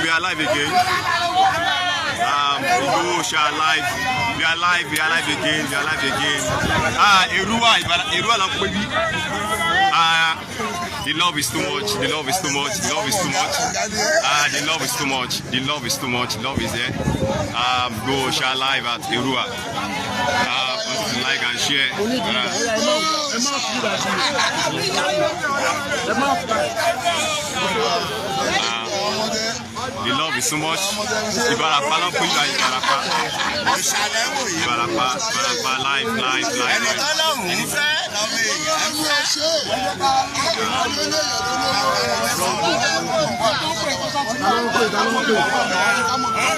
We are live again. Igboho Oòṣà live. We are live. We are live again. We are live again. Ah, Èrúwà, Èrúwà ló ń pè bí. Ah, the love is too much. The love is too much. The love is too much. Ah, the love is too much. The love is too much. Love is there. Igboho Oòṣà live at Èrúwà. Want you to like and share. Ẹ má fi ìdá sí ẹ má fi. The love is too much. Ìbàràpá ló ń pè é, Ìbàràpá. Ìbàràpá, Ìbàràpá live, live, live, Ẹni live. tọ́lọ́run ń fẹ́ lọ́mọ èèyàn ń fẹ́. Ta ló ń pè? Ta ló ń pè?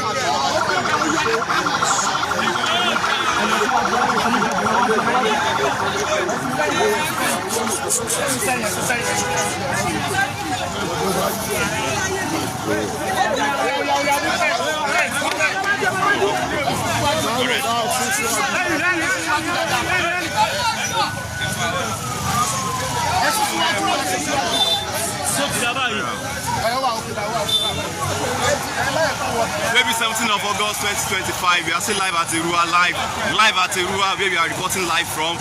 Maybe 17th of August 2025. We are still live at Erua, live, live at Erua, where we are reporting live from.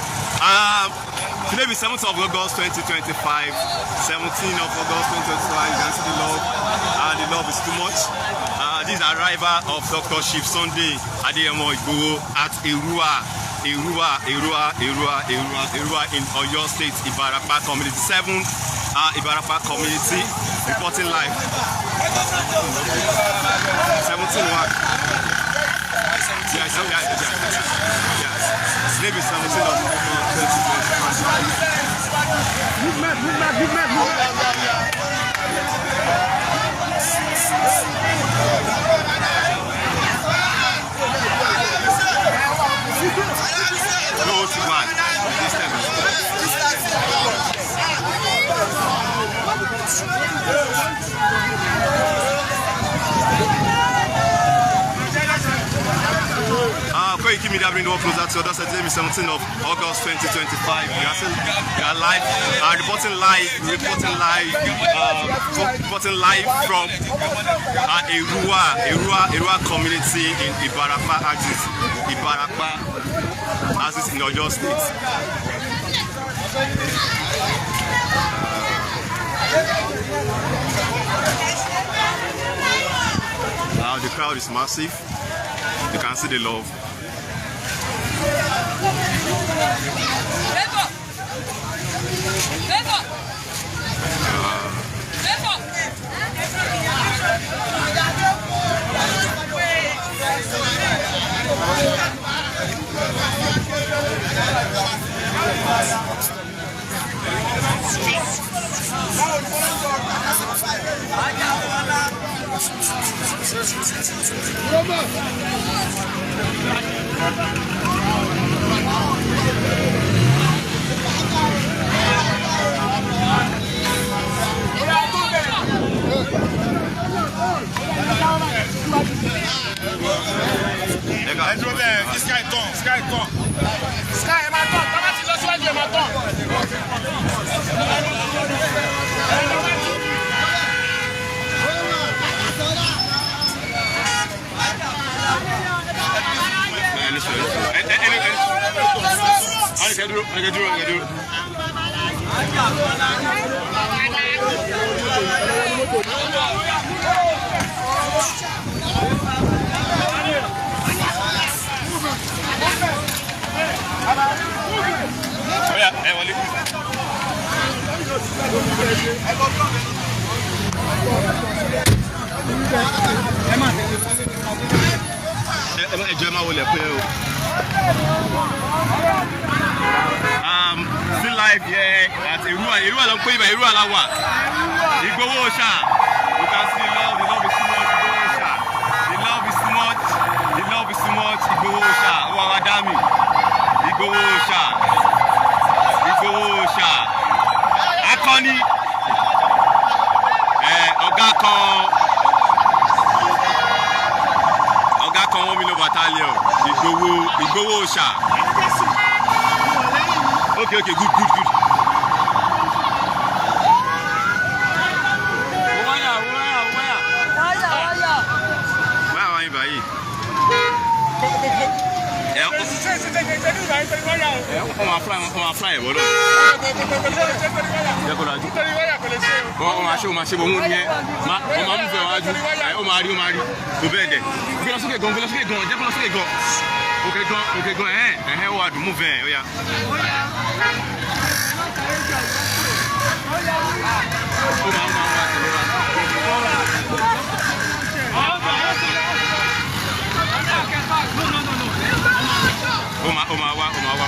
Today is 7th of August 2025. 17th of August 2025. You can see the love. The love is too much. This is arrival of Dr. Chief Sunday Adeyemo Igboho at Erua, Erua, Erua, Erua, Erua, Erua in Oyo State, Ibarapa Community 7, Ibarapa Community, reporting live. 17 1. Yeah. Today is 17 of August 2025. Movement, movement, movement, movement. No, to one. This time. Koiki Media bring the world closer to your doorstep. Today is 17th of August 2025. We are live, reporting live from Erua, Erua, Erua community in Ibarapa axis, Ibarapa axis in Oyo State. The crowd is massive. You can see the love. Bébọ̀! Bébọ̀! Bébọ̀! Ẹ dúró bẹ́ẹ̀ kí sky tán, sky tán. Sky, ẹ máa tán, tá bá ti lọ síwájú, ẹ máa tán. Ẹni sọ ẹni ẹni ẹni ẹni kẹ dúró, ẹni kẹ dúró, ẹni kẹ dúró. Oya, ẹ wọlé. Ẹ jọ̀ọ́, ẹ má wọlé pé o. Still live here at Erua. Erua ló ń pè ibà, Erua la wà. Igboho Oòṣà. You can see the love is too much, Igboho Oòṣà. The love is too much, the love is too much, Igboho Oòṣà. Wọ́n wá dá mi. Igboho Oòṣà. Igboho Oòṣà. Akọni. Ẹ ọ̀gá kan. Ọ̀gá kan 1 million battalion. Igboho, Igboho Oòṣà. Okay, good, good, good. Wọ́n máa ṣe, ó máa ṣe òun nìyẹn. Wọ́n máa mú fẹ́ wájú. Ẹ, ó máa rí, ó máa rí. Kò bẹ́ẹ̀ dẹ̀. Gbé lọ sókè gan, gbé lọ sókè gan, jẹ́ kó lọ sókè gan. Òkè gan, òkè gan, ẹ̀hẹ́n, ẹ̀hẹ́n, ó wà dùn mú fẹ́, ó yá. Ó máa tẹ̀lé wa. Ó máa wá, ó máa wá.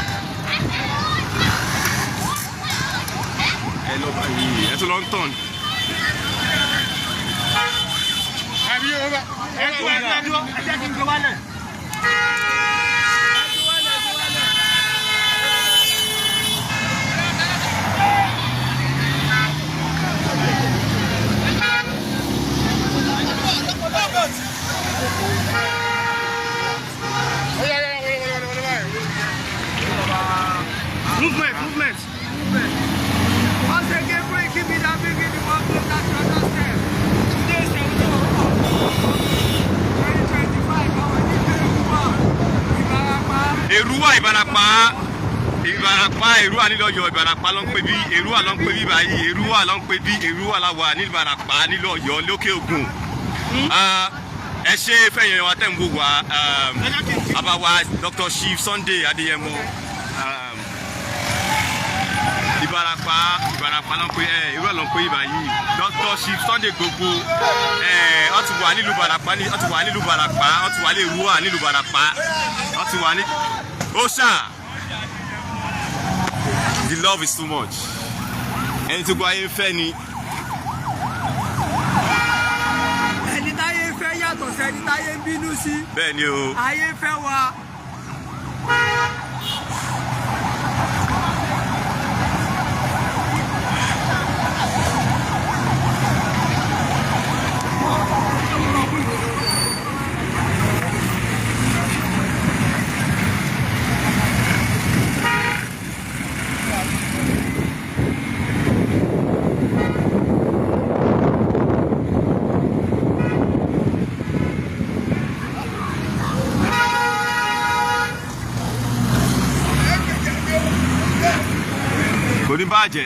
Ẹ lọ báyìí, ẹ tún lọ ń tàn. Àbí ó bá ẹ dúró, ẹ dúró, ẹ jẹ́ kí n gbé wálẹ̀. Ó yá, yá, wọlé, wọlé, wọlé, wọlé báyìí. Movement, movement. Once again, Koiki Media bringing the world closer to your doorstep. Today is 17 August 2025. Àwọn oníṣẹ́ Èrúwà, Ìbàràpá. Èrúwà, Ìbàràpá, Ìbàràpá, Èrúwà nílò Ọ̀yọ́. Ìbàràpá ló ń pè bí, Èrúwà ló ń pè bí báyìí. Èrúwà ló ń pè bí, Èrúwà la wà ní Ìbàràpá nílò Ọ̀yọ́, lókè Ògùn. Ah, ẹ ṣe fẹ̀yìn wa tẹ̀ ń wò wá, àbáwá Dr. Chief Sunday Adéyẹmọ. Ìbàràpá, Ìbàràpá ló ń pè ẹ, Èrúwà ló ń pè báyìí. Dr. Chief Sunday gbogbo ẹ, wọ́n ti wà nílùú Ìbàràpá ní, wọ́n ti wà nílùú Ìbàràpá, wọ́n ti wà ní Èrúwà nílùú Ìbàràpá, wọ́n ti wà ní ó ṣáà. The love is too much. Ẹni tó gbọ́ ayé ń fẹ́ ni. Ẹni táyé ń fẹ́ yàtọ̀ sí ẹni táyé ń bínú sí. Bẹ́ẹ̀ ni o. Ayé ń fẹ́ wa. Kò ní bàjẹ́.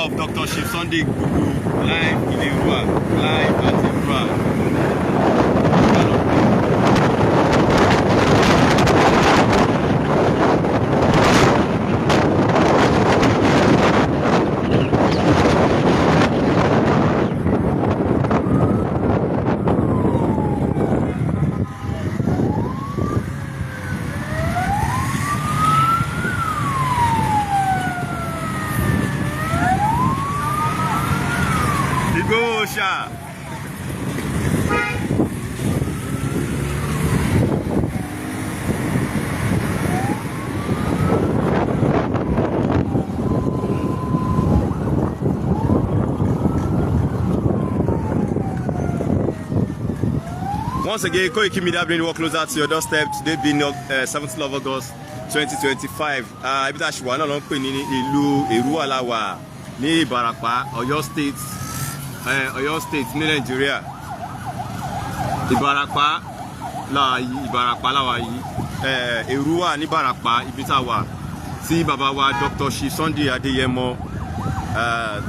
arrival of Dr. Chief Sunday Igboho live in Erua, live at Erua. Igboho ṣá. Once again, Koiki Media bring work closer to your doorstep. Today being 17th of August 2025. Ibi tá a ṣì wà náà ló ń pè ní ìlú Èrúwà la wà ní Ìbàràpá, Ọ̀yọ́ State, Ọ̀yọ́ State ní Nàìjíríà. Ìbàràpá láwa yìí, Ìbàràpá láwa yìí. Èrúwà ní Ìbàràpá, ibi tá a wà tí bàbá wa Dr. Chief Sunday Adéyẹmọ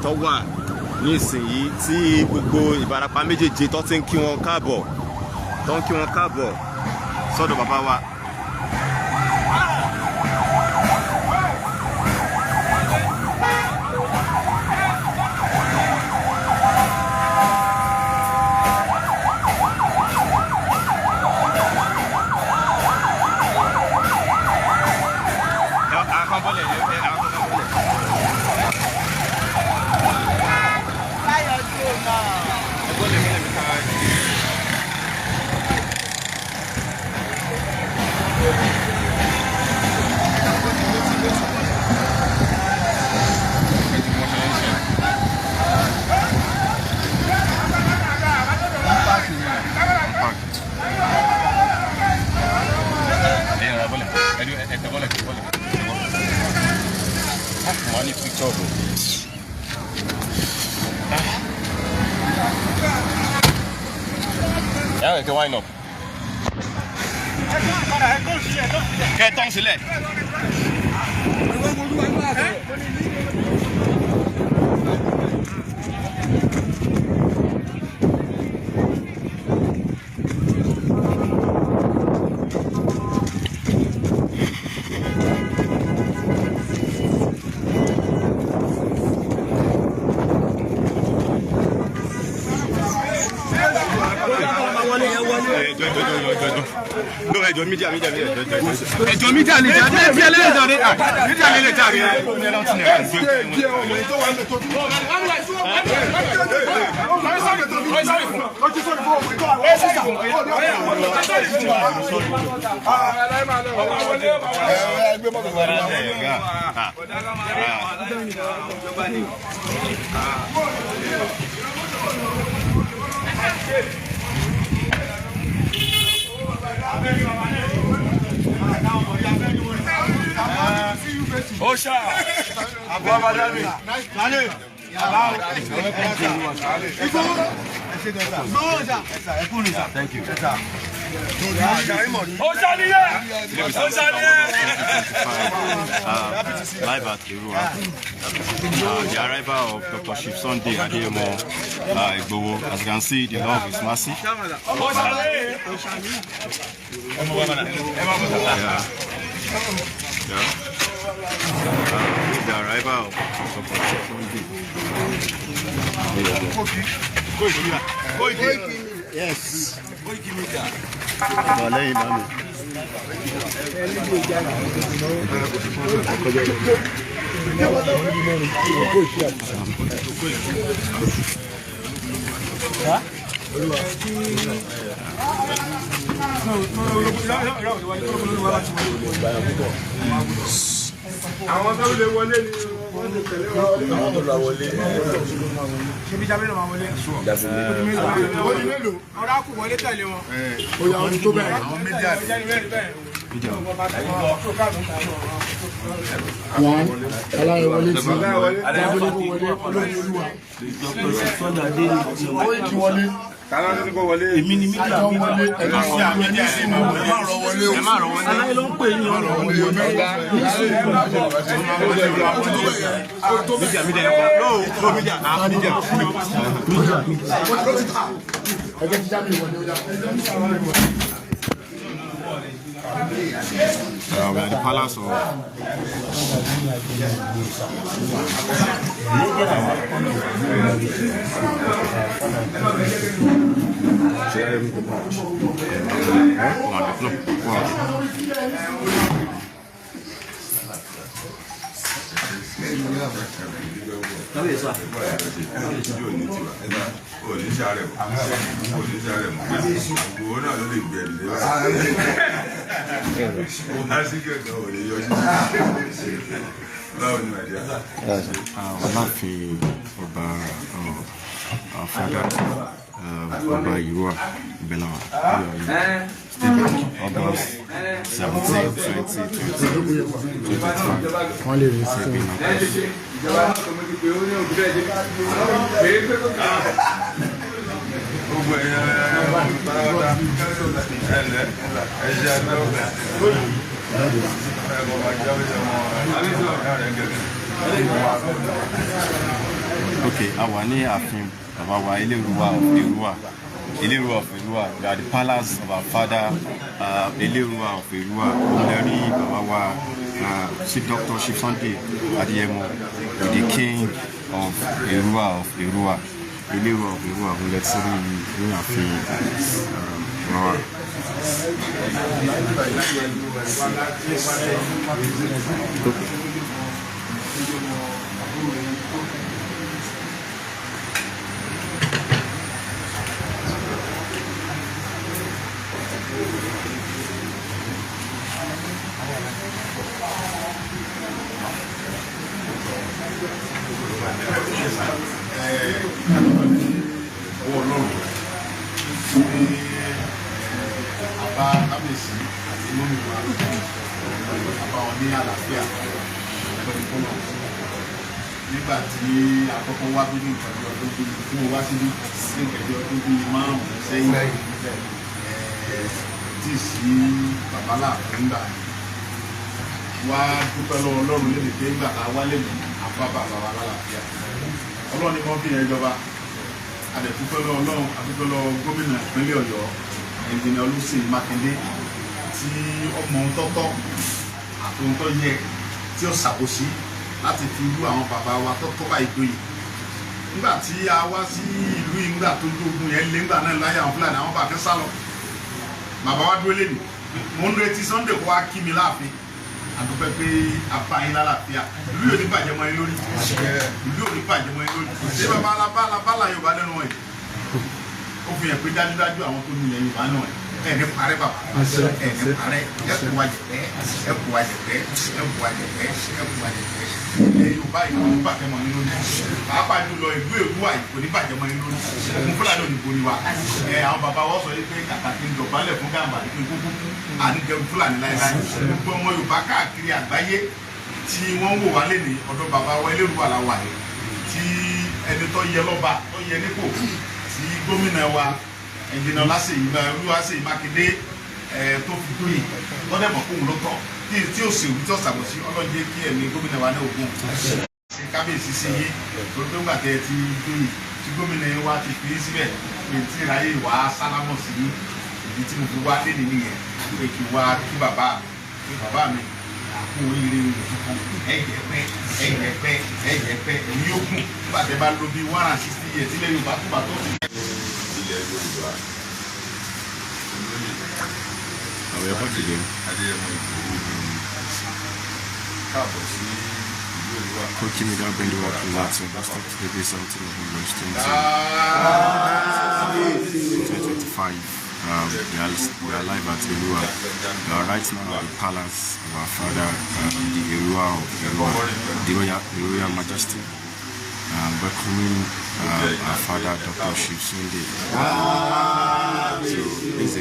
tó wà ní ìsinyìí, tí gbogbo Ìbàràpá méjèèjì tó ti ń kí wọn káàbọ̀, tó ń kí wọn káàbọ̀ sọ́dọ̀ bàbá wa. Wọ́n ní picture bò. Ẹ kẹ́ wine up. Kẹ́ tán sílẹ̀. Ẹjọ, ẹjọ, ẹjọ, ẹjọ, ẹjọ. No, ẹjọ, media, media, media, ẹjọ, ẹjọ, ẹjọ. Ẹjọ, media lè jáde, media lè jáde, media lè jáde. Osha. Thank you. Osha nìyẹn. Osha nìyẹn. Live at Erua. The arrival of Dr. Chief Sunday Adeyemo Igboho. As you can see, the love is massive. Osha nìyẹn. Yeah. The arrival of Dr. Chief Sunday. Yes. Lẹ́yìn bá mi. Àwọn tó lè wọlé ni wọ́n lè tẹ̀lé wa. Àwọn tó lọ wọlé. Ṣebí jábẹ́ ló máa wọlé. Ó di mélòó? Ọ̀rá kù wọlé tẹ̀lé wọn. Ó yà wọn tó bẹ̀rẹ̀. Àwọn media. One, aláyẹwọlé ti aláyẹwọlé wọlé olórí olúwa. Oyèkì wọlé. Èmi ni media. Media, ẹ má rọ wọlé. Aláyé ló ń pè yín. Media, media, no, no media, ah, media. Ẹ jẹ́ kí Jamiu wọlé, ó yá. We are at the palace of No, wow. Oníṣàárẹ̀ oníṣàárẹ̀ mọ̀ gbogbo náà ló lè gbé ẹ̀dùn dé báyìí. Wá sí kẹ̀kẹ́ ò lè yọjú. Báwo ni màdìyà? Aláàfin ọba, our father, Ọba Ìrúwà Belawa, August 17, 2020 25. Wọ́n lè rí sí i. Gbogbo ẹ̀yàn pátápátá, ẹ̀lẹ́ ẹ̀ṣẹ̀ àdúgbò ẹ̀kọ́ máa jáwé ọmọ ẹ̀rẹ̀ gẹ̀gẹ̀. Ok, a wà ní ààfin bàbá wa Eléruwa of Èrúwà, Eléruwa of Èrúwà. We are the palace of our father, Eléruwa of Èrúwà. Olórí bàbá wa, Chief Doctor Chief Sunday Adéyẹmọ, the king of Èrúwà of Èrúwà, Eléruwa of Èrúwà. Òun lẹ ti rí ní ààfin bàbá wa. Ọwọ́ Ọlọ́run ní àbá kábíyèsí àti mummy wa, àbá wọn ní àlàáfíà pẹ̀lú fọlọ́. Nígbà tí àkọ́kọ́ wá bí ní nǹkan bí ọdún bíi tí mo wá síbí ní nǹkan bí ọdún 5 sẹ́yìn, tí ì sí bàbá láàfin ńgbà wá, dúpẹ́ lọ́wọ́ Ọlọ́run lè pé ńgbà tá a wálé ní àbá bàbá wa lálàáfíà. Ọlọ́run ní kàn fi yẹn jọba. Adẹ̀dúpẹ́ lọ́wọ́ Ọlọ́run, adúpẹ́ lọ́wọ́ gómìnà ìpínlẹ̀ Ọ̀yọ́, Ẹnjìnìà Olúṣèyí Mákindé, tí ọmọ ohun tọ́tọ́ àti ohun tó yẹ, tí ó ṣàkóso láti fi irú àwọn bàbá wa tọ́tọ́ báyìí joyè. Nígbà tí a wá sí ìlú yìí, nígbà tó ogun yẹn lé nígbà náà láyé àwọn Fúlàní, àwọn bàbá sá lọ, bàbá wa dúró lé mi. Mò ń retí Sunday kó wá kí mi láàfin. Àdúpẹ́ pé apá yín lálàáfíà. Ìlú yóò ní bàjẹ́ mọ́ yín lórí, ìlú yóò ní bàjẹ́ mọ́ yín lórí. Ṣé bàbá alábàlà Yorùbá lẹ́nu wọn yìí, ó fi hàn pé dájúdájú àwọn tó ní ilẹ̀ Yorùbá náà ẹ̀ ní parẹ́. Bàbá ẹ̀ ní parẹ́. Ẹ̀ kó wa jẹ̀pẹ́, ẹ̀ kó wa jẹ̀pẹ́, ẹ̀ kó wa jẹ̀pẹ́, ẹ̀ kó wa jẹ̀pẹ́. Ilẹ̀ Yorùbá yìí kò ní bàjẹ́ mọ́ yín lórí, pàápàá jùlọ ìlú Èrúwà yìí kò ní bàjẹ́ mọ́ yín lórí. Ogun Fúlàní ò ní borí wa. Ẹ àwọn bàbá wa sọ yìí pé kàkà kí n dọ̀bálẹ̀ fún gàmbá kí n kúkú àní jẹun Fúlàní láéláé. Gbogbo ọmọ Yorùbá káàkiri àgbáyé tí wọ́n ń wò wá lé ní ọ̀dọ̀ bàbá wa Elérúwà la wà yìí, tí ẹni tó yẹ lọ́ba, tó yẹ nípò, tí gómìnà wa, Ẹnjìnà Olúwaṣèyí Olúwaṣèyí Mákindé ẹ tó fi dóyè lọ́dẹ̀ mọ̀ fóun ló tọ́ tí ó ṣèwú tí ó ṣàbòsí. Ọlọ́jẹ́ kí ẹ̀mí gómìnà wa náà ogun ṣe kábíyèsí sí yín, torí pé ńgbà tẹ́ ẹ ti dóyè tí gómìnà wa ti fi í síbẹ̀ pé tí ìráyè wá sálámọ̀ sí yín. Ìdí tí mo fi wá lé nìyẹn pé kí wá kí bàbá mi, pé bàbá mi, àkó oríire tuntun, ẹ̀jẹ̀ pẹ́, ẹ̀jẹ̀ pẹ́, ẹ̀jẹ̀ pẹ́, èmi yóò gùn nígbà tẹ́ bá lò bí 160 years ilẹ̀ Yorùbá tó bá tó ti. Ilẹ̀ Yorùbá, olóyè Àwọn ẹ̀kọ́ dìde. Adéyẹmọ Ìgbòho, káàbọ̀ sí ìlú Èrúwà. Koiki Media bring the world closer to Boston today, 17 of August 2025. We are live at Erua. We are right now at the palace of our father, the Erua of Erua, the Royal Majesty, welcoming our father, Dr. Chief Sunday. So he's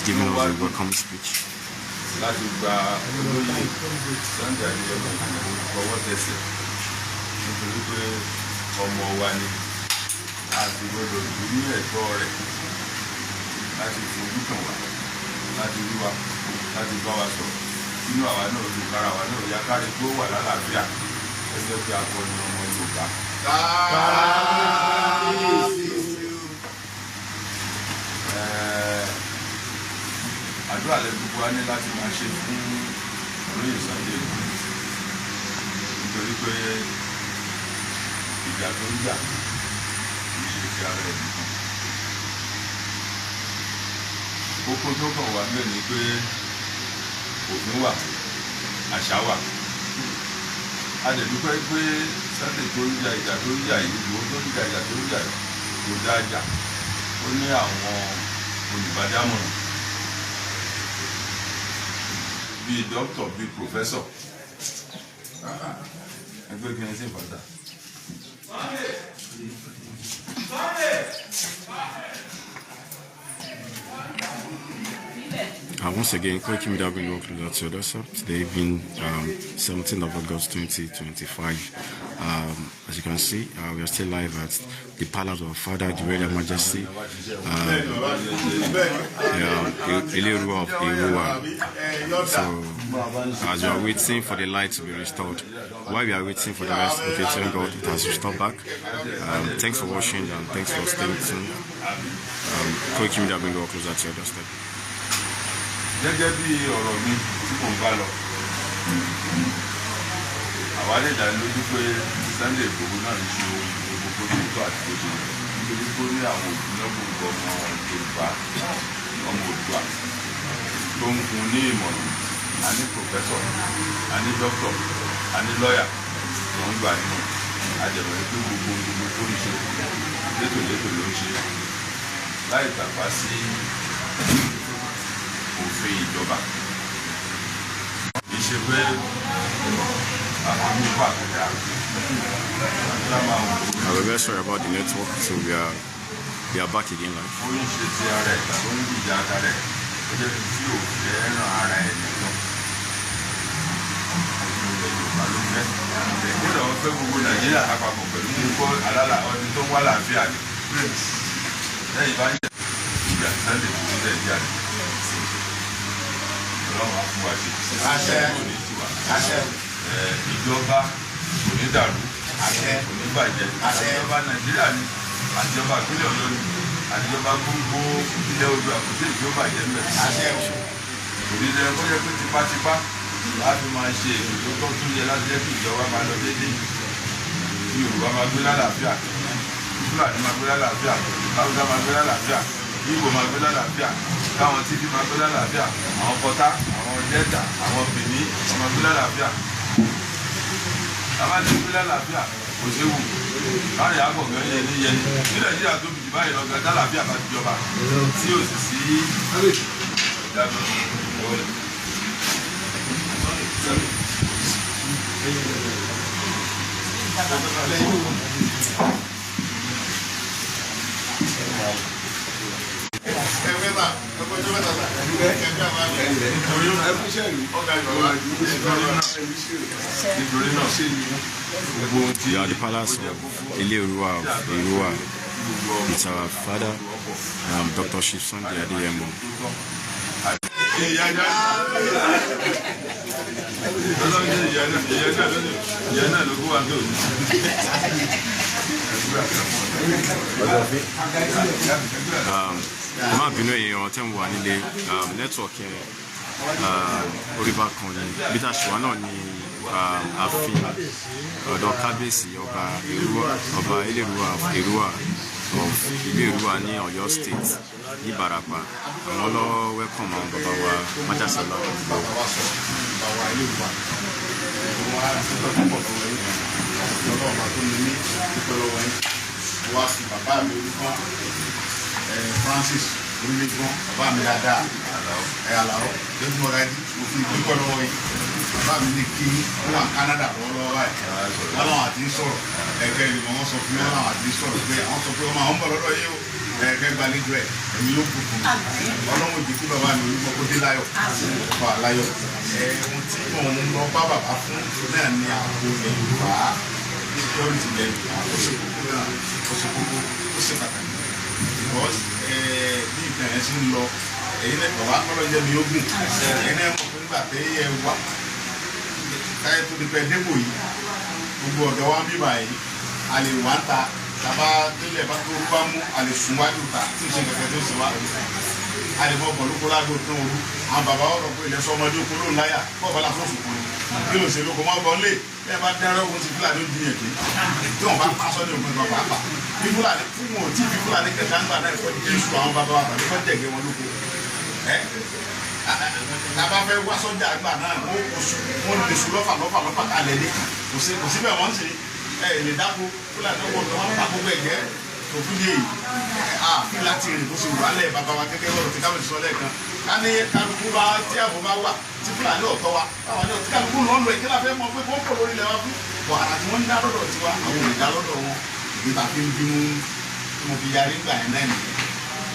giving us a welcome speech. Láti gba olóyè Sunday Adéyẹmọ Ìgbòho fọwọ́ tẹsẹ̀, nítorí pé ọmọ wa ni. A sì gbọdọ̀ dùn ní ẹ̀tọ́ rẹ̀ láti fojú kàn wá, láti rí wa, láti bá wa sọ̀rọ̀, inú àwa náà dùn, kára wa náà yá, kárí tó wà lálàáfíà gẹ́gẹ́ bí akọni ọmọ Yorùbá. Kábíyèsí. Àdúrà lẹ gbogbo wa ní láti máa ṣe fún olóyè Sunday Igboho, nítorí pé ìjà tó ń jà kì í ṣe ti ara ẹ̀ nìkan. Kókó tó kàn wá bẹ́ẹ̀ ni pé òfin wà, àṣà wà. A lè dúpẹ́ pé Sunday tó ń jà, ìjà tó ń jà yìí, Ìgbòho tó ń jà, ìjà tó ń jà yìí, kò dá jà. Ó ní àwọn olùbádámọ̀ràn bíi dókítà, bíi professor. Ẹgbẹ́ kí ni sí ìfọ̀dà. Once again, Koiki Media bring you closer to your doorstep. Today being 17th of August 2025. As you can see, we are still live at the Palace of Father, the Royal Majesty, Eleruwa of Eruwa. So, as we are waiting for the light to be restored, while we are waiting for the rest, okay, thank God it has restored back. Thanks for watching and thanks for staying tuned. Koiki Media bring you closer to your doorstep. Gẹ́gẹ́ bí ọ̀rọ̀ mi tí mò ń bá lọ, àwa lè dá lójú pé Sunday Igboho náà ń ṣe ohun gbogbo bó ṣe tó àti bó ṣe yẹ, nítorí pé ó ní àwọn ògúnnágbòǹgbò ọmọ Yorùbá, ọmọ Oòduà tó ń fún un ní ìmọ̀ràn. A ní professor, a ní doctor, a ní lọ́yà tó ń gbà nínú àjẹmọ́ pé gbogbo gbogbo tó ń ṣe létòlétò ló ń ṣe láì tàpá sí òfin ìjọba. Kì í ṣe pé àwọn pàkúdà àdúrà máa wò. We're very sorry about the network, so we are back again live. Ó ń ṣe ti ara ẹ̀ tàbí ó ń gbìjà ara ẹ̀, ó jẹ́ tí ò fẹ́ràn ara ẹ̀ nìkan. Ilẹ̀ Yorùbá ló fẹ́, kódà wọ́n fẹ́ gbogbo Nàìjíríà lápapọ̀ pẹ̀lú kó alálà ọdún tó ń wá làáfíà ni. Lẹ́yìn bá ń jà ìjà, Sunday kò ní jà ní. Ọlọ́run á fún wa ṣe. Àṣẹ. Kò ní tiwa. Àṣẹ. Ìjọba kò ní dàrú. Àṣẹ. Kò ní bàjẹ́. Àṣẹ. Àtijọba Nàìjíríà ni, àtijọba ìpínlẹ̀ Ọ̀yọ́ ni, àtijọba gbogbo ilẹ̀ Oòduà, kò sí ìjọba bàjẹ́ mbẹ̀. Àṣẹ. Kò ní lẹ́yìn kó jẹ́ pé tipátipá láti máa ṣe ètò tó tọ́ tó yẹ láti jẹ́ kí ìjọba máa lọ déédéé, kí Yorùbá máa gbé lálàáfíà, kí Fúlàní máa gbé lálàáfíà, Haúsá máa gbé lálàáfíà, Ìgbò máa gbé lálàáfíà, káwọn Tiv máa gbé lálàáfíà, àwọn Pọtá, àwọn Delta, àwọn Benin, wọ́n máa gbé lálàáfíà. Tábà ti gbé lálàáfíà, kò séwu láàrin àgọ̀gàn yẹn ní yẹn ní Nàìjíríà tóbi jù báyìí lọ gan. Tálàáfíà bá ti jọba tí ò sì sí ìdájọ́ ìwọlé. Ẹgbẹ́ ta ẹgbẹ́ mẹ́ta ta ẹgbẹ́ àwọn àgbẹ̀. Nítorí náà, nítorí náà, gbogbo ohun tí We are at the palace of Eleruwa of Eruwa with our father, Dr. Chief Sunday Adeyemo. Ìyá náà, ìyá náà, ìyá náà ló ìyá náà ló kó wa tó. Ẹ má bínú, èèyàn tẹ́ ń wà nílé, network yẹn orí bákan ni. Bí tá a ṣe wà náà ni ààfin ọ̀dọ̀ kábíyèsí ọba Èrúwà, ọba Elérúwà of Èrúwà of ìlú Èrúwà ní Ọ̀yọ́ State ní Ìbàràpá. Àwọn ló welcome àwọn bàbá wa májàsálà. Bàbá wa sọ, bàbá wa ilé wa, wọn á dúpẹ́ púpọ̀ lọ́wọ́ yín. Ọlọ́run bá tó ní mí dúpẹ́ lọ́wọ́ yín. Mo wá sí bàbá mi orúkọ Francis orílẹ̀-èdè, bàbá mi dáadáa ẹ̀ Àlàó lẹ́gbọ̀n, mo fi dúpẹ́ lọ́wọ́ yín. Bàbá mi ní kí wọ́n wà Canada lọ́wọ́lọ́wọ́ báyìí, wọ́n làwọn àti ń sọ̀rọ̀ ẹ̀kẹ́ ìlú. Wọn sọ fún mi, wọ́n làwọn àti ń sọ̀rọ̀ pé àwọn sọ pé wọ́n máa ń bọ̀ lọ́dọ̀ yìí o. Ẹ̀kẹ́ gbàlejò ẹ̀, ẹ̀mí yóò kú fún mi. Ọlọ́run jẹ́ kí bàbá mi orúkọ kó dé láyọ̀, bá a láyọ̀. Ẹ̀ ohun tí mò ń lọ bá bàbá fún náà ní ààbò ilẹ̀ Yorùbá. Security yẹn, ó ṣe kókó náà, ó ṣe kókó, ó ṣe pàtàkì, because bí nǹkan yẹn ṣe ń lọ, ẹ̀yin náà, bàbá kọ́lọ́ jẹ́ mi ogún, ẹ̀yin náà mọ̀ pé nígbà tẹ́ ẹ wà káyọ̀ tó di pẹ́ débò yìí, gbogbo ọ̀dọ́ wa ń bíbà yìí, a lè wá ń ta tàbá tẹ́lẹ̀ bá tó bá mú, a lè sùn wájú ta tí ì ṣe kẹ̀kẹ́ tó ṣe wá, a lè mọ bọ̀lúkọ lágbo tó ń ru. Àwọn bàbá ọ̀rọ̀ pé ilẹ̀ sọmọdé oko ló ń láyà kọ́ ọ̀bá lásán sùn kúrò, kí ló ṣe lóko mọ́ bọ́ lé bẹ́ẹ̀ bá dẹ́rẹ́ ogun ti Fúlàní ó jiyàn kí tí wọ́n bá pa sọ́ni ògùn ìgbà pàápàá bí Fúlàní fún wọn ò tí fi Fúlàní kẹta ńgbà náà kọ́ jésù àwọn bàbá wa tàbí kọ́ jẹ̀gẹ́ wọn lóko. Ẹ́ tàbá fẹ́ wá sọ́jà àgbà náà, wọ́n kò sùn, wọ́n lè sùn lọ́fà lọ́fà lọ́fà kalẹ̀ ní kò sí kò síbẹ̀. Wọ́n ń ṣe ẹ lè dáko Fúlàní ọwọ́ wọn pa gbogbo ẹ̀jẹ̀ tó fún yé yìí. Àfi láti rìn bó ṣe wà lẹ̀ bàbá wa gẹ́gẹ́ lọ́rọ̀ tí káwọn ti sọ lẹ́ẹ̀kan, ká ní kálukú bá tí ààbò bá wà tí Fúlàní ọ̀tọ̀ wa táwọn ní kálukú lọ́nà ẹ̀ kí la fẹ́ mọ̀ pé kó pọ̀ lórí ilẹ̀ wa fún wàhálà tí wọ́n ń dá lọ́dọ̀ tiwa, àwọn ò lè dá lọ́dọ̀ wọn. Ìdí ta fi ń bínú tí mo fi yarí gbà yẹn náà nìyẹn.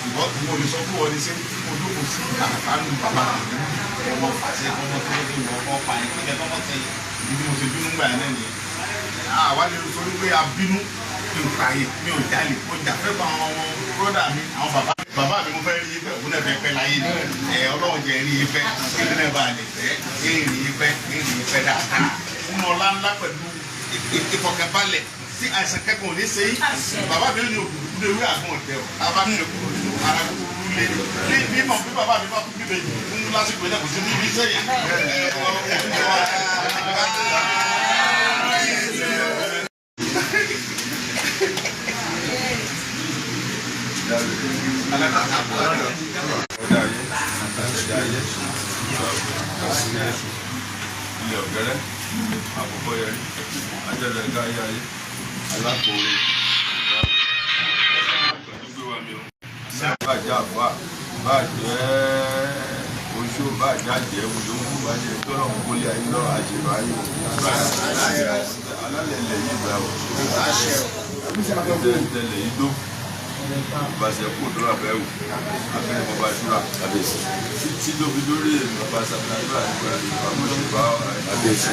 Ṣùgbọ́n mo lè sọ fún ọ ní sẹ́ mo dúkùú sí àkàtà bàbá ọmọ fàṣẹ ọmọ tó tó wọ ọmọ pa yẹn kíkẹ́ tọmọ tẹ. Ìdí tí mo ṣe bínú gbà yẹn náà nìyẹn. Àwa lè sọ wípé a bínú, mi ò pààyè, mi ò jalè, mo jà fẹ́ bá àwọn ọmọ bróda mi, àwọn bàbá bàbá mi. Mo fẹ́ rí yín pẹ́, òun náà fẹ́ pẹ́ láyé ni. Ẹ Ọlọ́run jẹ́ rí yín pẹ́, kí ni náà bá lè fẹ́ rí yín pẹ́, rí yín pẹ́ dáadáa fún ọlá ńlá pẹ̀lú ìfọ̀kànbalẹ̀ tí àìsàn kẹ́kọ̀ọ́ ò ní ṣe yín. Bàbá mi ò ní òkùnkùn lórí àgbọn ọ̀tẹ̀ ọ̀ bàbá mi ò kúrò nínú ara kúkúrú lé ní bí mọ̀ bí bàbá mi bá kú bíbẹ̀ fún lásìkò yẹn, kò sí níbi sẹ́yìn. Ọjà ayé, ọjà ayé, ilẹ̀ ọ̀gẹ́rẹ́ àkọ́kọ́ yẹrí ajẹ́lẹ̀ ká ayé ayé alákòóre bàjẹ́ àbá bàjẹ́ oṣù bàjẹ́ àjẹ́ olóńgbò bàjẹ́ tọ́lọ̀ ń kólé ayé lọ́rọ̀ àṣẹ̀rọ̀ ayé alálẹ̀ ilẹ̀ yìí gbà ó tẹ̀lé yìí dó ìbáṣẹ kó dọ́rọ̀ abẹ́wò abẹ́rẹ́ bàbá ṣúra títí ló fi dórí èmi bàbá sàbẹ̀dúrà nípa ìbámọ́ṣe bá àbẹ̀sí.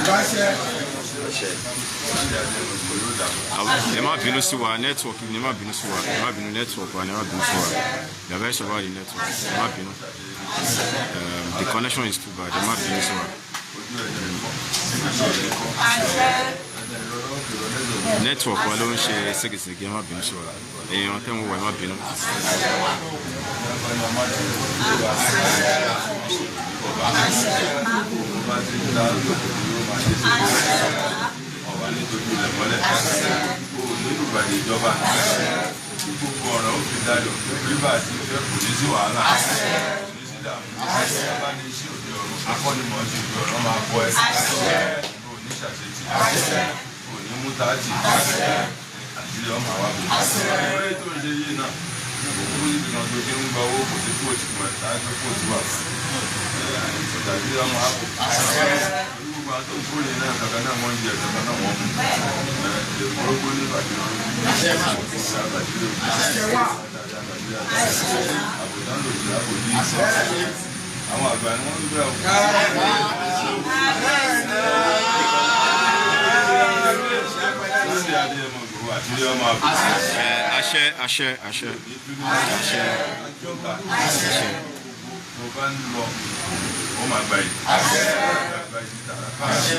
Ẹ má bínú sí wa, network ni. Ẹ má bínú sí wa, ẹ má bínú, network wa ni. Ẹ má bínú sí wa. We are very sorry about the network. Ẹ má bínú. The connection is too bad. Ẹ má bínú sí wa. Ojú ẹ̀ ní kọ́ Network wa ló ń ṣe ségesège. Ẹ má bínú sí wa. Èèyàn tẹ́ ń wò wá, ẹ má bínú. Bá ti ń ta lóko yóò máa ṣe sí ọ̀wá nítorí ilẹ̀ mọ́lẹ̀ kó o nínú ìbàdí ìjọba tí gbogbo ọ̀rọ̀ ó fi dayọ̀ bíbá àti ìfẹ́, kò ní sí wàhálà, kò ní sí dààmú. Bá ní sí òde ọ̀run akọ́nimọ̀ọ́sí òde ọ̀run máa bọ́ ẹ, kò ní ṣàṣetì, kò ní mú táàtì àṣírí ọmọ àwa bò. Orí tó ń ṣe yìí náà, kò síbi kan tó ti ń gba owó, kò sí kóòtù mọ̀ ẹ̀ tájú kóòtù wà fún ẹ̀ àṣírí ọmọ àbò. Gbogbo àwọn tó ń kórè náà kankan náà wọ́n ń jẹ kankan náà wọ́n mú ẹ̀ orógbó ní ìbàdí ọ̀rọ̀ àbùdá lòdì àbòdì àwọn àgbà ni wọ́n ń gbé àwọn. Lórí adé ọmọ gbòòrò àti ilé ọmọ àbò. Ẹ àṣẹ, àṣẹ, àṣẹ, àṣẹ, àṣẹ. Mo bá ń lọ, ó máa gba yìí. Gba yìí tààrà. Gba yìí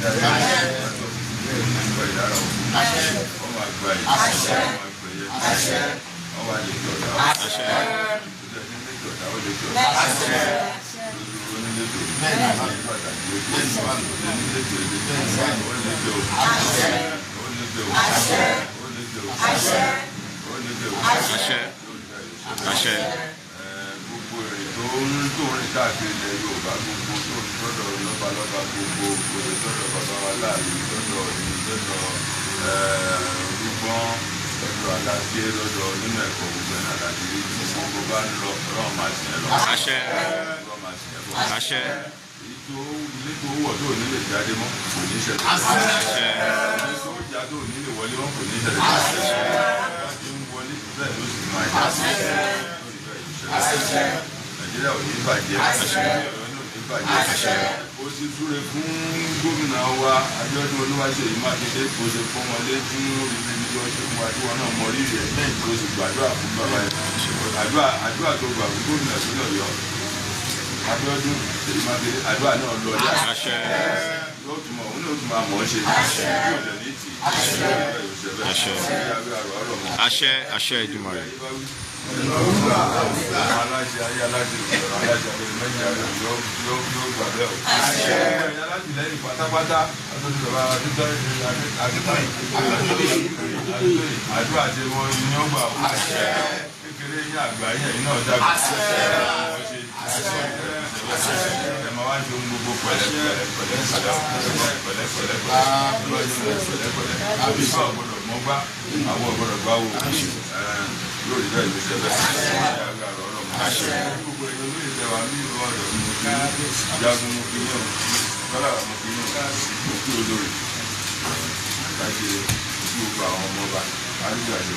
tààrà. Gba yìí dára o. Ó máa gba yìí. Ó máa gbẹ̀yẹ. Ó máa lè jọ̀dá. Àṣẹ. Ó lè jọ̀dá, ó lè jọ̀dá. Onílétò. Pàtàkì létò. Onílétò ilé. Ó létò. Ó létò. Ó létò. Ó létò. Àṣẹ, àṣẹ. Gbogbo èrè tó ń rìn káàkiri ilẹ̀ Yorùbá, gbogbo tó ń tọ́dọ̀ lọ́balọ́ba, gbogbo òde tọ́dọ̀ bàbá wa láàyè, tọ́dọ̀ ọ̀nì, tọ́dọ̀ olúgbọ́n, tọ́dọ̀ aláké, lọ́dọ̀ nínú ẹ̀kọ́, gbogbo ẹ̀ náà láti rí. Gbogbo bá ń lọ, Ọlọ́run máa sìn ẹ́ lọ. Àṣẹ. Ọlọ́run máa sìn ẹ́ bọ̀. Àṣẹ. Èyí tó ilé tó wọ̀ tó ní lè jáde mọ́ kò ní ṣẹlẹ̀. Àṣẹ. Ilé tó já tó ní lè wọlé mọ́ kò ní ṣẹlẹ̀. Bá ti ń wọlé bẹ́ẹ̀ ló sì máa já. Lórí bẹ́ẹ̀ yìí ṣẹlẹ̀. Nàìjíríà ò ní bàjẹ́. Ọ̀yọ́ náà ò ní bàjẹ́. Ó Ó ti súre fún gómìnà wa Abíọ́dún Olúwaṣèyí Mákindé, kò ṣe fún wọn lé fún ibi tí wọ́n ṣe fún wa tí wọ́n náà mọ rírì ẹ̀ lẹ́yìn tó sì gbàdúrà fún bàbá yẹn. Àdúrà tó gbà fún gómìnà sílẹ̀ Ọ̀yọ́ Abíọ́dún Ṣèyí Mákindé, àdúrà náà lọ dé. Àṣẹ. Yóò tún mọ̀, òun náà tún máa mọ̀ ọ́ ṣe, yóò dẹ̀ ní tì í. Àṣẹ. Àṣẹ, àṣẹ Èdùmàrè. Aláṣẹ ayé, aláṣẹ ìṣòro, aláṣẹ ayé méjì, ayé yóò yóò gbà bẹ́ẹ̀ o. Ẹ̀yin alátìlẹ́yìn pátápátá, àtúntò bàbá Akíntóyè, Akíntóyè, àdúrà tí wọ́n ní ó gbà o. Kékeré yín, àgbà yín, ẹ̀yin náà dàgbà. Wọ́n ṣe ẹ̀ máa wá ṣe ohun gbogbo pẹ̀lẹ́ pẹ̀lẹ́ pẹ̀lẹ́ pẹ̀lẹ́ pẹ̀lẹ́ pẹ̀lẹ́ pẹ̀lẹ́ pẹ̀lẹ́. Àbí bá ọ̀gbọ́dọ̀ mọ́gbá àwọn ọ̀gbọ́dọ̀ gbá wo yóò rí bẹ́ẹ̀ ló ṣe bẹ́ẹ̀. Gbogbo ẹ̀yọ́ lóye tẹ̀wá ní ìlú ọ̀dọ̀ mi, mo kí jagun, mo kí yàn kọ́lá, mo kí yàn, mo kí olórí láti kí gbogbo àwọn ọmọ ọba arúgbó àṣẹ.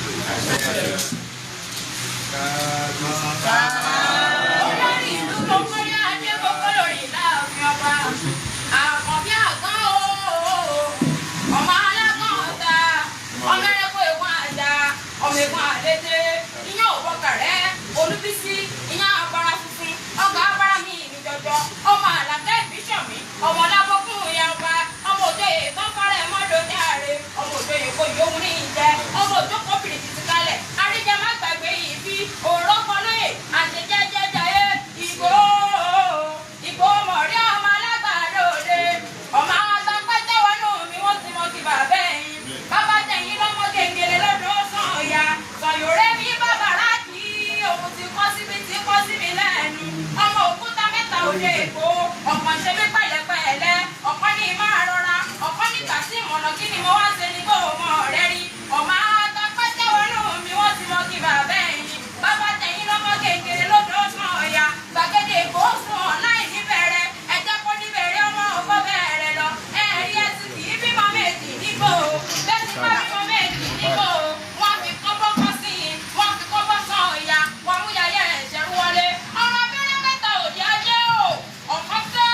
Olórí ìlú gbogbo ní adé gbogbo lórí láàfin ọba. Àkànbí àgán ooo. Ọmọ alágàn ọ̀tá. Ọmọ ẹranko ègún àjà. Ọmọ ègún àlété. Iyán òbọ̀kàrẹ́. Olúbísí. Iyán abara funfun. Ọgà abara mi ìlú jọjọ. Ọmọ àlàkẹ́ ìbísọ̀mí. Ọmọ lábọ́kún ìyá ọba. Ọmọ òjòyè tán fárẹ̀ mọ́dọ̀ járe. Ọmọ òjòyè kò yóhun ní ìjẹ. Ọmọ òjókòó bìrìkìtì kalẹ̀. Àríjẹ má gbàgbé yìí bí òrókọ lóye àṣejẹjẹjẹyẹ ìgbò ìgbò mọ̀rí ọmọ alágbàdo òde ọmọ àtàpẹ́tẹ́ wọnú mi wọ́n ti mọ ti bàbá ẹ̀yìn bàbá tẹ̀yìn lọ́mọ gègèrè lọ́dọ̀ sàn ọ̀yà sọ̀yọ̀rẹ́ mi bàbá ráàkì òun ti kọ́ síbi tí kọ́ síbi lẹ́nu ọmọ òkúta mẹ́ta òde èkó ọ̀kan ṣe mí pẹ̀lẹ́pẹ̀lẹ́ ọ̀kan ní máa rọra ọ̀kan nígbà tí ìmọ̀nà kí ni mo wá ṣe ní kó o mọ̀ ọ̀rẹ́ rí ọmọ àtàpẹ́tẹ́ wọnú mi wọ́n ti mọ kí bàbá ẹ̀yìn bàbá tẹ̀yìn lọ́mọ kékeré lọ́dọ̀ sàn ọ̀yà gbàgede èkó sùn ọ̀ láì níbẹ̀rẹ̀ ẹ̀jẹ̀ kó níbẹ̀rẹ̀ ọmọ ọkọ bẹ̀rẹ̀ lọ ẹ̀rí ẹ̀sìn kì í bímọ méjì nígbò bẹ́ẹ̀ sì bá bímọ méjì nígbò wọ́n fi kọ́bọ́ kọ́ sí i wọ́n fi kọ́bọ́ sàn ọ̀yà wọ́n mú yàyà ẹ̀ṣẹ̀ wọlé ọmọ abẹ́rẹ́ mẹ́ta òdì ajé o ọ̀kan tẹ́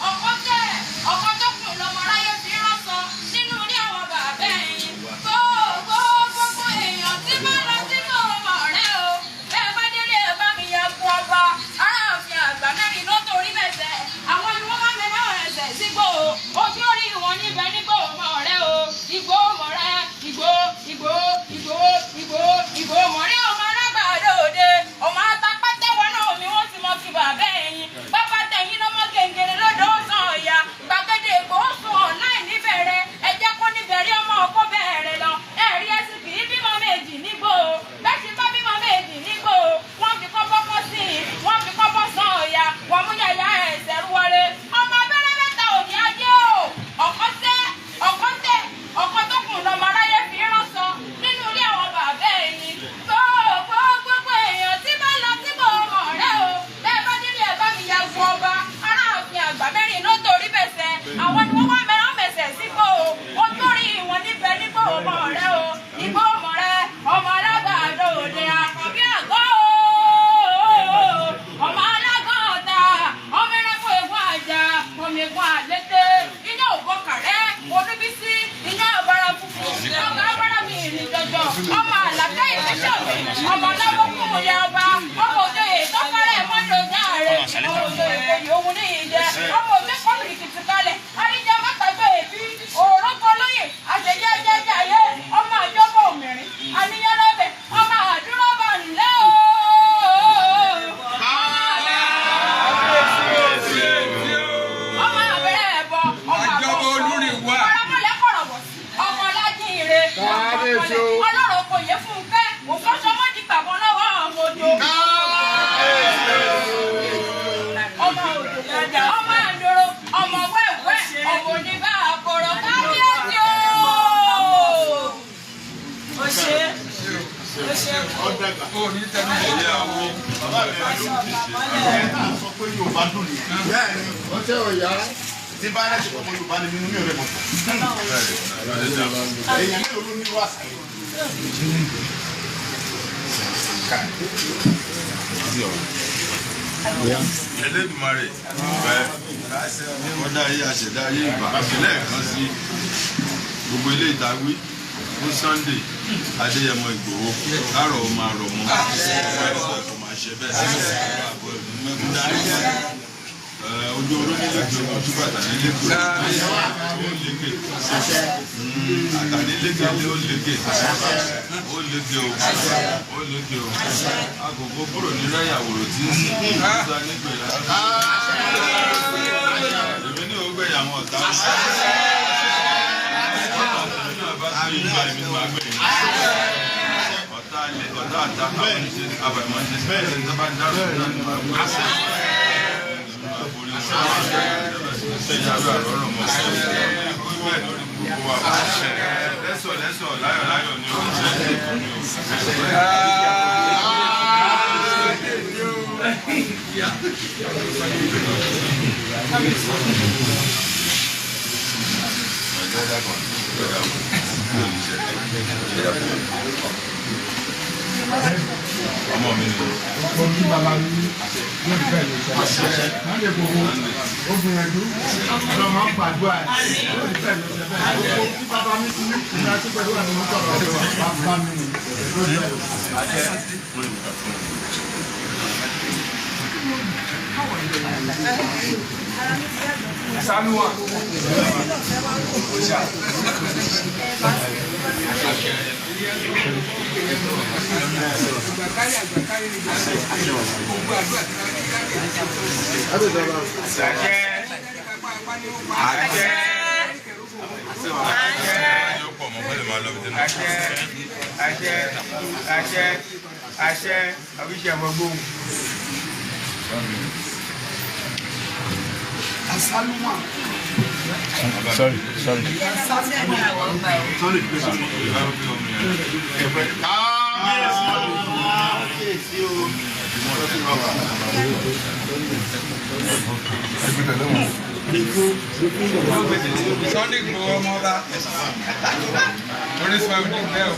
ọ̀kan tẹ́ ọ̀kan tó kù lọ́mọ ráyé fi ránṣọ nínú ilé àwọn bàbá ẹ̀yìn gbogbo gbogbo èèyàn tí bá lọ sínú ọmọ rẹ o bẹ́ẹ̀ bá délé ẹ bá mi yẹ kú ọba aráàfin àgbà mẹ́rin ló torí mẹ́sẹ̀ àwọn ni wọ́n bá mi náà ẹsẹ̀ sígbó o ojú orí wọn níbẹ̀ nígbò ọmọ rẹ o ìgbò ọmọ rẹ ìgbò ìgbò ìgbò ìgbò ìgbò ọmọ rẹ ọmọ alágbàdo òde ọmọ atapátẹ́wọ́ náà mi wọ́n ti mọ kí bàbá ẹ̀yìn bàbá tẹ̀yìn lọ́mọ gègèrè lọ́dọ̀ ọ̀sán ọ̀yà gbàgede ìgbò sùn ọ̀ láì níbẹ̀rẹ̀ ẹ̀jẹ̀ kó níbẹ̀rẹ̀ ọmọ ọkọ bẹ̀rẹ̀ lọ ẹ̀rí ẹ̀sìn kì í bímọ méjì nígbò o bẹ́ẹ̀ sì bá bímọ méjì nígbò o wọ́n fi kọ́bọ́ kọ́ sí i wọ́n fi kọ́bọ́ sàn ọ̀yà wọ́n mú yàyà ẹ̀sẹ̀ wọlé ọmọ abẹ́rẹ́ mẹ́ta òní ajé o ọ̀kan tẹ́ ọ̀kan tẹ́ ọ̀kan tó kù lọ́mọ aráyé fi ránṣọ nínú ilé àwọn bàbá ẹ̀yìn gbogbo gbogbo èèyàn tí bá lọ sí kò mọ̀ rẹ o bẹ́ẹ̀ bá délé ẹ̀ bá mi ya gun ọba aráàfin àgbà mẹ́rin ló torí bẹ̀sẹ̀ àwọn ni wọ́n wá mẹ́rán mẹ̀sẹ̀ sígbó o ojú orí ìwọ̀n níbẹ̀ nígbò ọmọ rẹ o nígbò ọmọ rẹ ọmọ alágbàdo òde àkànbí àgọ́ o ọmọ alágàn ọ̀tá ọmọ ẹranko ègún àjà ọmọ ègún àlété iná ògbó kàrẹ́ olúbísí iná àbára funfun ọmọ abára mi ìrìn jọjọ ọmọ àlàkẹ́ ìfẹ́sọ̀ mi ọmọ aláwọ̀ ìyá ọba ọmọ òjòyè tọ́kọ́rẹ́ mọ́tò járe ọmọ òjòyè kò yòówù ní ìjẹ ọmọ òjò kọ́bìrì kìtì kalẹ̀ àríjẹ mọ́tàgbé èbí òrókọ lóye àṣejẹ́jẹ́jàyé ọmọ àjọpọ̀ òmìnirin àníyàn lọ́bẹ̀ ọmọ àdúrà ńlẹ́ o. Ọmọ àbẹ̀rẹ̀ ẹ̀bọ ọmọ Àjọbọ olúrin wà. ọ̀rọ̀mọlẹ̀ kọ̀rọ̀bọ̀ ọmọ ọlájínire ọlọ́rọ̀ kò yẹ fún un pẹ́ òfóṣọmọ́dì gbàgbọ́ lọ́wọ́ ọmọ òjò ọmọ òjò ọmọ àdòrò ọmọ wẹ́wẹ́ ọmọ oníbà àkọrọ kábíyèsí o. Ó ṣe ó ṣe. Ọ̀dàgbà. Ó ní tẹnu ìyá wo. Bàbá mi ẹ̀ náà sọ pé Yorùbá dùn nìyẹn. Bẹ́ẹ̀ni, wọ́n tẹ́ ọ̀yá. Tí bá rẹ̀ ṣe ọmọ Yorùbá ni mímú mi ò rẹ̀ mọ̀. Èèyàn mélòó ló ní irú àṣà yìí? Elédùmarè bẹ kọ́dá ayé, àṣẹ̀dá ayé, ìgbà lẹ́ẹ̀kan sí gbogbo ilé ìtawí fún Sunday Adéyẹmọ Ìgbòho, kárọ̀ ó máa rọ̀ mọ́, kò máa ṣe bẹ́ẹ̀ sí àbọ̀ ìlú mẹ́kún dání. Ojú oró nílé pé ojú bàtà nílé pé ó lékè, àtà nílé pé ó lékè, ó lékè o, ó lékè o. Agogo kúrò ní lẹ́yàwòrò tí ń sìn nígbà nígbè rárá. Èmi ní ògbẹ̀yìn àwọn ọ̀tá náà bá tó ìgbà, èmi ní máa gbẹ̀yìn ọ̀tá ilé, ọ̀tá àtà, àwọn ìṣe àbàmọ̀ ṣe bẹ́ẹ̀ ní sábà ń dárò náà ní máa gbé borí wọn. Ìyàwó àrọ́rọ̀ mọ́ wíwẹ̀ lórí gbogbo wa. Lẹ́sọ̀ lẹ́sọ̀, láyọ̀ láyọ̀ ni ó ń ṣe ní o. Ọjọ́ dàgbọ̀n, ọjọ́ dàgbọ̀n, kí ló ń ṣe? Ọmọ mi ni. Ojú bàbá mi lórí bẹ́ẹ̀ ló ṣe. Sunday Igboho ó gbìyànjú, ọlọ́run á gbàdúrà ẹ̀ lórí bẹ́ẹ̀ ló ṣe bẹ́ẹ̀. Gbogbo tí bàbá mi ti ní ìgbà tí pẹ̀lú àwọn ọmọ sọ̀rọ̀ bàbá mi ni lórí bẹ́ẹ̀ ló ṣe. Sanuwa. Àgbàkárí, àgbàkárí ni gbogbo àdúrà tí wọ́n ní káàkiri. Àṣẹ. Àṣẹ. Yóò pọ̀ mọ́ kọ́lé máa lọ bí tẹ́lẹ̀. Àṣẹ, àṣẹ, àṣẹ, àṣẹ, àbíṣe àmọ́gbóhùn. Asaluma. Sorry, sorry. Sorry. Kábíyèsí o. Sunday Igboho, ọmọ ọba orísun ẹ̀wọ̀n ní ìgbẹ́ o.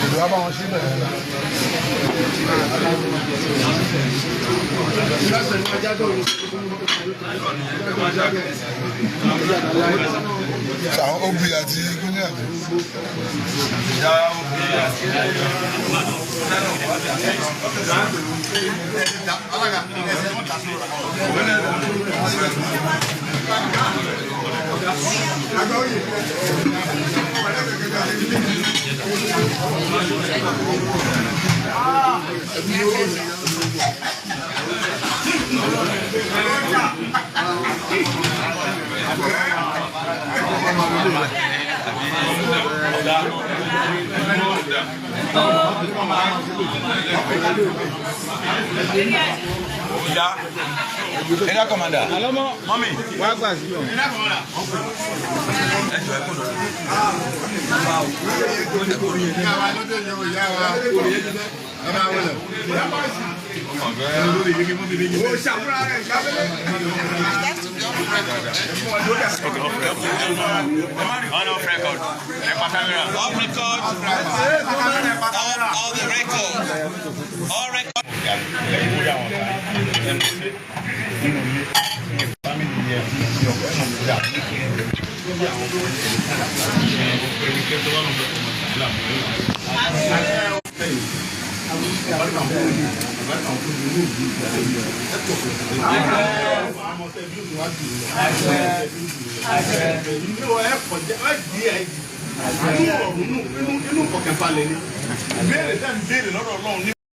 Ìlú wa bá wọn síbẹ̀. Àwọn obì àti gómìnà àbí. Ìyá òbí àti Ọ̀dà. Area commander. Mọ́mí. Wá gbà sí ọ. Ẹ jọ, ẹ kò lọ. Ìyá wa lọ́dọ̀ yẹn o, ìyá wa. Ẹ máa wọlé. O ṣàfúrà rẹ̀ kábẹ́lẹ́. On off record. Ẹ pa camera. Off record. All the record. All record. Lẹ́yìn tó yà wọ́n ta lẹ́nu iṣẹ́ nínú ilé ní family yẹn ní ọkọ̀ ẹ̀nà mi dà lórí àwọn ọmọ gbogbo ẹnikẹ́ni tó bá lọ́n bẹ́ẹ̀ kọ́ máa tàbí àmọ́ ẹ̀rọ. Àbáríkà fún mi, àbáríkà fún mi ní ìlú ìgbà ẹ̀kọ́ àwọn ọmọ tẹ̀bí òkè wá jù lọ. Inú ẹ̀ kọjá ẹ̀ di ẹ̀ di inú ọ̀run, inú ìfọ̀kànbalẹ̀ ni. Ìbéèrè tẹ́ ń béèrè lọ́dọ̀ Ọlọ́run ní.